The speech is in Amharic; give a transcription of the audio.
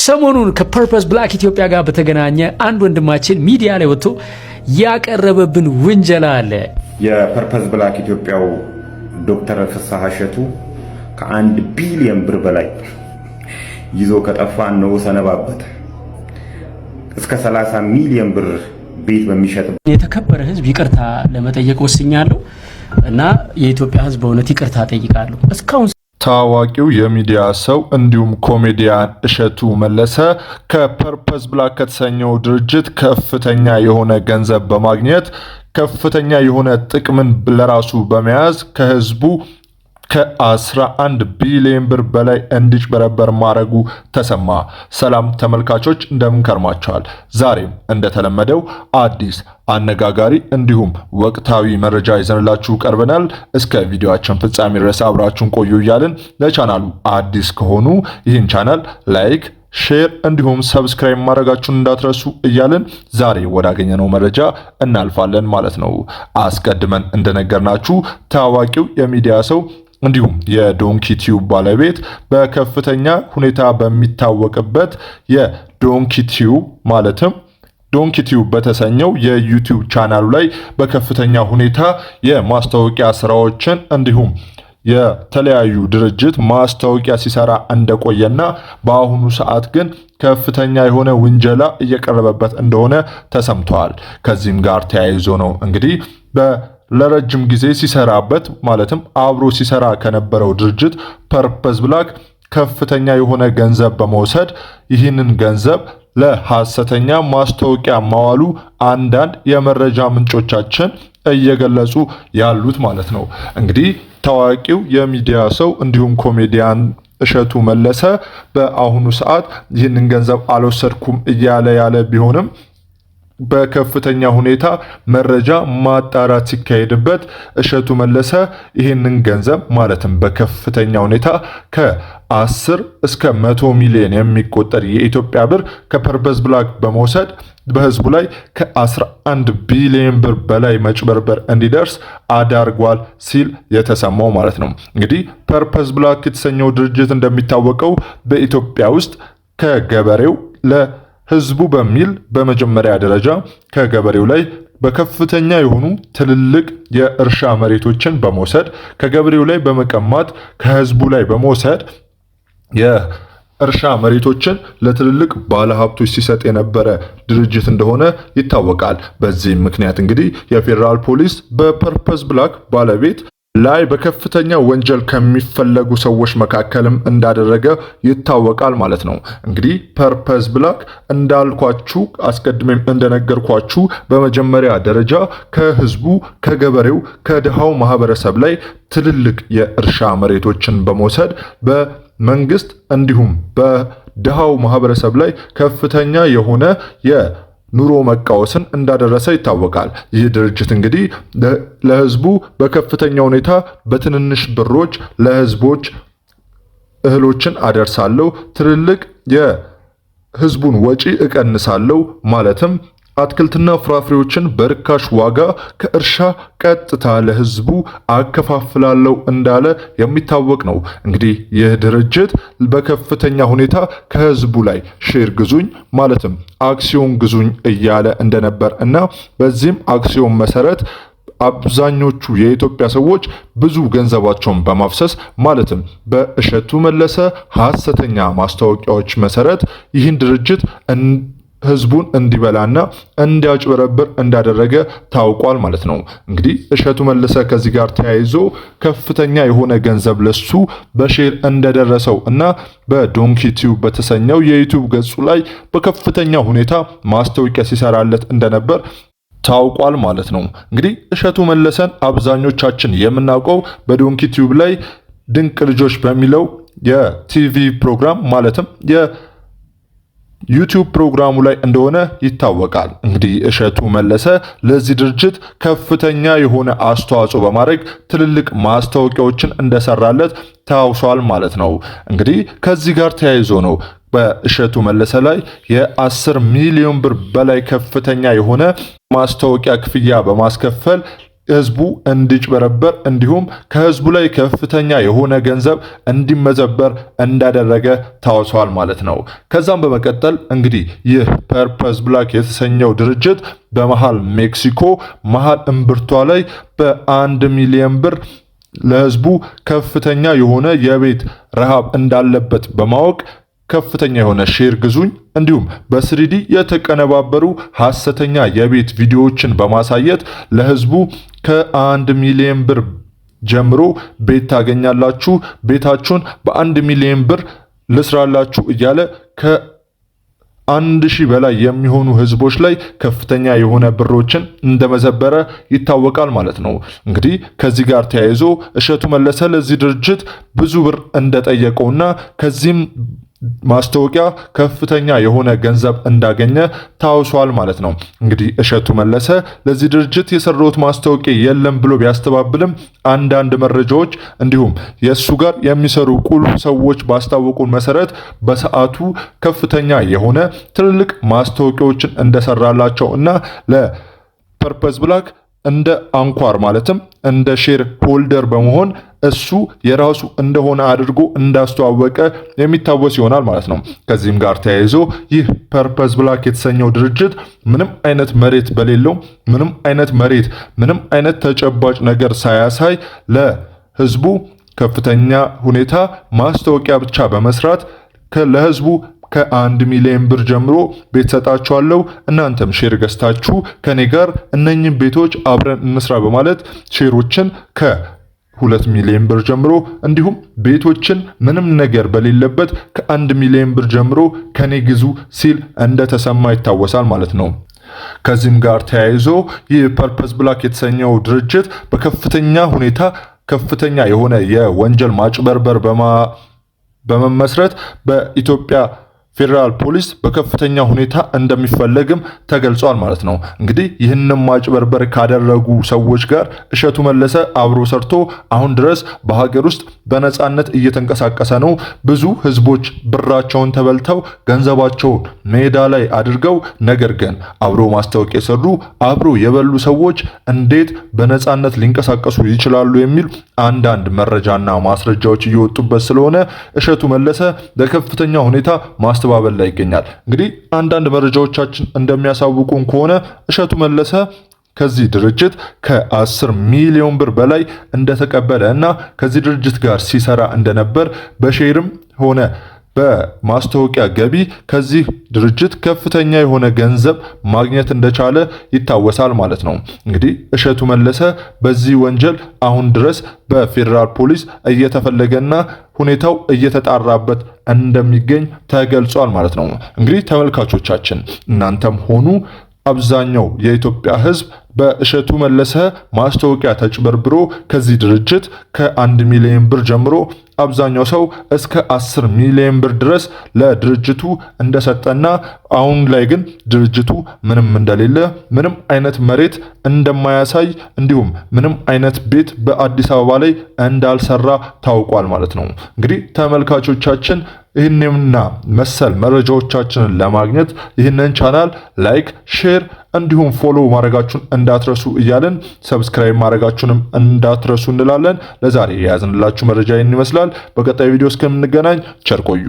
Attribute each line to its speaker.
Speaker 1: ሰሞኑን ከ Purpose Black ኢትዮጵያ ጋር በተገናኘ አንድ ወንድማችን ሚዲያ ላይ ወጥቶ ያቀረበብን ውንጀላ አለ።
Speaker 2: የ Purpose Black ኢትዮጵያው ዶክተር ፍስሐ እሸቱ ከ1 ቢሊዮን ብር በላይ ይዞ ከጠፋ ነው ሰነባበተ። እስከ 30 ሚሊዮን ብር ቤት በሚሸጥ
Speaker 1: የተከበረ ሕዝብ ይቅርታ ለመጠየቅ ወስኛለሁ እና የኢትዮጵያ ሕዝብ በእውነት ይቅርታ ጠይቃለሁ። እስካሁን
Speaker 3: ታዋቂው የሚዲያ ሰው እንዲሁም ኮሜዲያን እሸቱ መለሰ ከ Purpose Black ከተሰኘው ድርጅት ከፍተኛ የሆነ ገንዘብ በማግኘት፣ ከፍተኛ የሆነ ጥቅምን ለራሱ በመያዝ ከህዝቡ ከ11 ቢሊዮን ብር በላይ እንዲጭበረበር ማድረጉ ተሰማ። ሰላም ተመልካቾች፣ እንደምን ከርማችኋል? ዛሬም እንደተለመደው አዲስ፣ አነጋጋሪ እንዲሁም ወቅታዊ መረጃ ይዘንላችሁ ቀርበናል። እስከ ቪዲዮአችን ፍጻሜ ድረስ አብራችሁን ቆዩ እያልን ለቻናሉ አዲስ ከሆኑ ይህን ቻናል like፣ share እንዲሁም subscribe ማድረጋችሁን እንዳትረሱ እያልን ዛሬ ወዳገኘነው መረጃ እናልፋለን ማለት ነው። አስቀድመን እንደነገርናችሁ ታዋቂው የሚዲያ ሰው እንዲሁም የ Donkey Tube ባለቤት በከፍተኛ ሁኔታ በሚታወቅበት የ Donkey Tube፣ ማለትም Donkey Tube በተሰኘው የ YouTube ቻናሉ ላይ በከፍተኛ ሁኔታ የማስታወቂያ ስራዎችን እንዲሁም የተለያዩ ድርጅት ማስታወቂያ ሲሰራ እንደቆየና በአሁኑ ሰዓት ግን ከፍተኛ የሆነ ውንጀላ እየቀረበበት እንደሆነ ተሰምቷል። ከዚህም ጋር ተያይዞ ነው እንግዲህ ለረጅም ጊዜ ሲሰራበት፣ ማለትም አብሮ ሲሰራ ከነበረው ድርጅት Purpose Black ከፍተኛ የሆነ ገንዘብ በመውሰድ ይህንን ገንዘብ ለሐሰተኛ ማስታወቂያ ማዋሉ አንዳንድ የመረጃ ምንጮቻችን እየገለጹ ያሉት ማለት ነው። እንግዲህ ታዋቂው የሚዲያ ሰው እንዲሁም ኮሜዲያን እሸቱ መለሰ በአሁኑ ሰዓት ይህንን ገንዘብ አልወሰድኩም እያለ ያለ ቢሆንም በከፍተኛ ሁኔታ መረጃ ማጣራት ሲካሄድበት እሸቱ መለሰ ይህንን ገንዘብ፣ ማለትም በከፍተኛ ሁኔታ ከ10 እስከ 100 ሚሊዮን የሚቆጠር የኢትዮጵያ ብር ከ Purpose Black በመውሰድ በህዝቡ ላይ ከ11 ቢሊዮን ብር በላይ መጭበርበር እንዲደርስ አዳርጓል ሲል የተሰማው ማለት ነው። እንግዲህ Purpose Black የተሰኘው ድርጅት እንደሚታወቀው በኢትዮጵያ ውስጥ ከገበሬው ለህዝቡ በሚል በመጀመሪያ ደረጃ ከገበሬው ላይ በከፍተኛ የሆኑ ትልልቅ የእርሻ መሬቶችን በመውሰድ፣ ከገበሬው ላይ በመቀማት፣ ከህዝቡ ላይ በመውሰድ የእርሻ መሬቶችን ለትልልቅ ባለሀብቶች ሲሰጥ የነበረ ድርጅት እንደሆነ ይታወቃል። በዚህም ምክንያት እንግዲህ የፌዴራል ፖሊስ በ Purpose Black ባለቤት ላይ በከፍተኛ ወንጀል ከሚፈለጉ ሰዎች መካከልም እንዳደረገ ይታወቃል ማለት ነው። እንግዲህ Purpose Black እንዳልኳችሁ፣ አስቀድሜም እንደነገርኳችሁ በመጀመሪያ ደረጃ ከህዝቡ፣ ከገበሬው፣ ከድሃው ማህበረሰብ ላይ ትልልቅ የእርሻ መሬቶችን በመውሰድ በመንግስት እንዲሁም በድሃው ማህበረሰብ ላይ ከፍተኛ የሆነ ኑሮ መቃወስን እንዳደረሰ ይታወቃል። ይህ ድርጅት እንግዲህ ለህዝቡ በከፍተኛ ሁኔታ በትንንሽ ብሮች ለህዝቦች እህሎችን አደርሳለሁ፣ ትልልቅ የህዝቡን ወጪ እቀንሳለሁ፣ ማለትም አትክልትና ፍራፍሬዎችን በርካሽ ዋጋ ከእርሻ ቀጥታ ለህዝቡ አከፋፍላለሁ እንዳለ የሚታወቅ ነው። እንግዲህ ይህ ድርጅት በከፍተኛ ሁኔታ ከህዝቡ ላይ share ግዙኝ፣ ማለትም አክሲዮን ግዙኝ እያለ እንደነበር እና በዚህም አክሲዮን መሰረት አብዛኞቹ የኢትዮጵያ ሰዎች ብዙ ገንዘባቸውን በማፍሰስ፣ ማለትም በእሸቱ መለሰ ሐሰተኛ ማስታወቂያዎች መሰረት ይህን ድርጅት ህዝቡን እንዲበላና እንዲያጭበረብር እንዳደረገ ታውቋል ማለት ነው። እንግዲህ እሸቱ መለሰ ከዚህ ጋር ተያይዞ ከፍተኛ የሆነ ገንዘብ ለሱ በ share እንደደረሰው እና በ Donkey Tube በተሰኘው የ YouTube ገጹ ላይ በከፍተኛ ሁኔታ ማስታወቂያ ሲሰራለት እንደነበር ታውቋል ማለት ነው። እንግዲህ እሸቱ መለሰን አብዛኞቻችን የምናውቀው በ Donkey Tube ላይ ድንቅ ልጆች በሚለው የቲቪ ፕሮግራም፣ ማለትም YouTube ፕሮግራሙ ላይ እንደሆነ ይታወቃል። እንግዲህ እሸቱ መለሰ ለዚህ ድርጅት ከፍተኛ የሆነ አስተዋጽኦ በማድረግ ትልልቅ ማስታወቂያዎችን እንደሰራለት ታውሷል ማለት ነው። እንግዲህ ከዚህ ጋር ተያይዞ ነው በእሸቱ መለሰ ላይ የ10 ሚሊዮን ብር በላይ ከፍተኛ የሆነ ማስታወቂያ ክፍያ በማስከፈል ህዝቡ እንዲጭበረበር እንዲሁም ከህዝቡ ላይ ከፍተኛ የሆነ ገንዘብ እንዲመዘበር እንዳደረገ ታውሷል ማለት ነው። ከዛም በመቀጠል እንግዲህ ይህ ፐርፐስ ብላክ የተሰኘው ድርጅት በመሃል ሜክሲኮ መሃል እምብርቷ ላይ በ1 ሚሊዮን ብር ለህዝቡ ከፍተኛ የሆነ የቤት ረሃብ እንዳለበት በማወቅ ከፍተኛ የሆነ share ግዙኝ እንዲሁም በ 3D የተቀነባበሩ ሐሰተኛ የቤት ቪዲዮዎችን በማሳየት ለህዝቡ ከ1 ሚሊዮን ብር ጀምሮ ቤት ታገኛላችሁ፣ ቤታችሁን በ1 ሚሊዮን ብር ልስራላችሁ እያለ ከ1,000 በላይ የሚሆኑ ህዝቦች ላይ ከፍተኛ የሆነ ብሮችን እንደመዘበረ ይታወቃል ማለት ነው። እንግዲህ ከዚህ ጋር ተያይዞ እሸቱ መለሰ ለዚህ ድርጅት ብዙ ብር እንደጠየቀውና ከዚህም ማስታወቂያ ከፍተኛ የሆነ ገንዘብ እንዳገኘ ታውሷል ማለት ነው። እንግዲህ እሸቱ መለሰ ለዚህ ድርጅት የሰራሁት ማስታወቂያ የለም ብሎ ቢያስተባብልም አንዳንድ መረጃዎች እንዲሁም የእሱ ጋር የሚሰሩ ቁልፍ ሰዎች ባስታወቁን መሰረት በሰዓቱ ከፍተኛ የሆነ ትልልቅ ማስታወቂያዎችን እንደሰራላቸው እና ለፐርፐስ ብላክ እንደ አንኳር ማለትም እንደ shareholder በመሆን እሱ የራሱ እንደሆነ አድርጎ እንዳስተዋወቀ የሚታወስ ይሆናል ማለት ነው። ከዚህም ጋር ተያይዞ ይህ ፐርፐስ ብላክ የተሰኘው ድርጅት ምንም አይነት መሬት በሌለው፣ ምንም አይነት መሬት፣ ምንም አይነት ተጨባጭ ነገር ሳያሳይ ለህዝቡ ከፍተኛ ሁኔታ ማስታወቂያ ብቻ በመስራት ለህዝቡ ከ1 ሚሊዮን ብር ጀምሮ ቤት ሰጣችኋለሁ፣ እናንተም share ገዝታችሁ ከኔ ጋር እነኝን ቤቶች አብረን እንስራ በማለት share ኦችን ከ2 ሚሊዮን ብር ጀምሮ እንዲሁም ቤቶችን ምንም ነገር በሌለበት ከ1 ሚሊዮን ብር ጀምሮ ከኔ ግዙ ሲል እንደተሰማ ይታወሳል ማለት ነው። ከዚህም ጋር ተያይዞ ይህ ፐርፐስ ብላክ የተሰኘው ድርጅት በከፍተኛ ሁኔታ ከፍተኛ የሆነ የወንጀል ማጭበርበር በመመስረት በኢትዮጵያ ፌዴራል ፖሊስ በከፍተኛ ሁኔታ እንደሚፈለግም ተገልጿል ማለት ነው። እንግዲህ ይህንን ማጭበርበር ካደረጉ ሰዎች ጋር እሸቱ መለሰ አብሮ ሰርቶ አሁን ድረስ በሀገር ውስጥ በነፃነት እየተንቀሳቀሰ ነው። ብዙ ህዝቦች ብራቸውን ተበልተው ገንዘባቸውን ሜዳ ላይ አድርገው፣ ነገር ግን አብሮ ማስታወቂያ የሰሩ፣ አብሮ የበሉ ሰዎች እንዴት በነፃነት ሊንቀሳቀሱ ይችላሉ የሚል አንዳንድ መረጃና ማስረጃዎች እየወጡበት ስለሆነ እሸቱ መለሰ በከፍተኛ ሁኔታ ማስተባበል ላይ ይገኛል። እንግዲህ አንዳንድ መረጃዎቻችን እንደሚያሳውቁን ከሆነ እሸቱ መለሰ ከዚህ ድርጅት ከ10 ሚሊዮን ብር በላይ እንደተቀበለ እና ከዚህ ድርጅት ጋር ሲሰራ እንደነበር፣ በ share ም ሆነ በማስታወቂያ ገቢ ከዚህ ድርጅት ከፍተኛ የሆነ ገንዘብ ማግኘት እንደቻለ ይታወሳል ማለት ነው። እንግዲህ እሸቱ መለሰ በዚህ ወንጀል አሁን ድረስ በፌዴራል ፖሊስ እየተፈለገና ሁኔታው እየተጣራበት እንደሚገኝ ተገልጿል ማለት ነው። እንግዲህ ተመልካቾቻችን፣ እናንተም ሆኑ አብዛኛው የኢትዮጵያ ሕዝብ በእሸቱ መለሰ ማስታወቂያ ተጭበርብሮ ከዚህ ድርጅት ከ1 ሚሊዮን ብር ጀምሮ አብዛኛው ሰው እስከ 10 ሚሊዮን ብር ድረስ ለድርጅቱ እንደሰጠና አሁን ላይ ግን ድርጅቱ ምንም እንደሌለ፣ ምንም አይነት መሬት እንደማያሳይ እንዲሁም ምንም አይነት ቤት በአዲስ አበባ ላይ እንዳልሰራ ታውቋል ማለት ነው። እንግዲህ ተመልካቾቻችን፣ ይህንና መሰል መረጃዎቻችንን ለማግኘት ይህንን channel like፣ share እንዲሁም follow ማድረጋችሁን እንዳትረሱ እያልን subscribe ማድረጋችሁንም እንዳትረሱ እንላለን። ለዛሬ የያዝንላችሁ መረጃ ይህን ይመስላል። በቀጣይ ቪዲዮ እስከምንገናኝ ቸር ቆዩ።